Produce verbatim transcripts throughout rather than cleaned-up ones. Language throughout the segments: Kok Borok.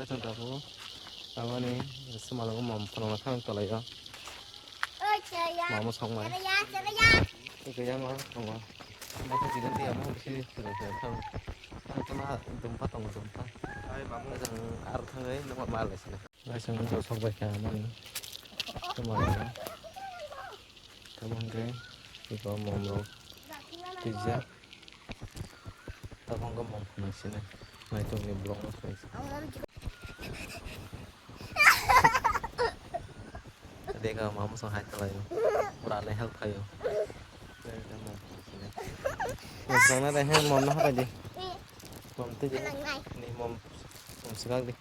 Chwng tabuk aboni sumalo mom phunukna thang tolai o. Mamo songmai. Tei kaya ma tongo. Ma khe chigon tei amo bisi chwng khe thang. Thang khe ma dumpa tongo dumpa. Ai mamo. Chwng ar thangwi nokma ma lai sini. Lai sini bo sok bai kha mani. Sumalo. Tabuk hwnkhe iko mom rok twijak. Tabuk hwnkhe mom phunuk sinai. Naitokni borok no sai. Dega mamo song hai tolai o. Pura le help khaio. Mom phunuk sinai. Mom song na dai he mom no hapai di. Mom twi di. Ni mom, mom swkak di.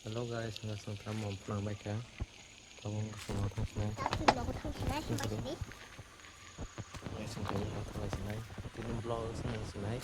Hello guys, hwnba chwng tamo phwrwng bai kha. Tabuk wngkha chwng thang sinai. Chwng nogo thang sinai, hwnba sidi. Guys, chwng tabuk thang sinai. Tini vlog se nang sinai.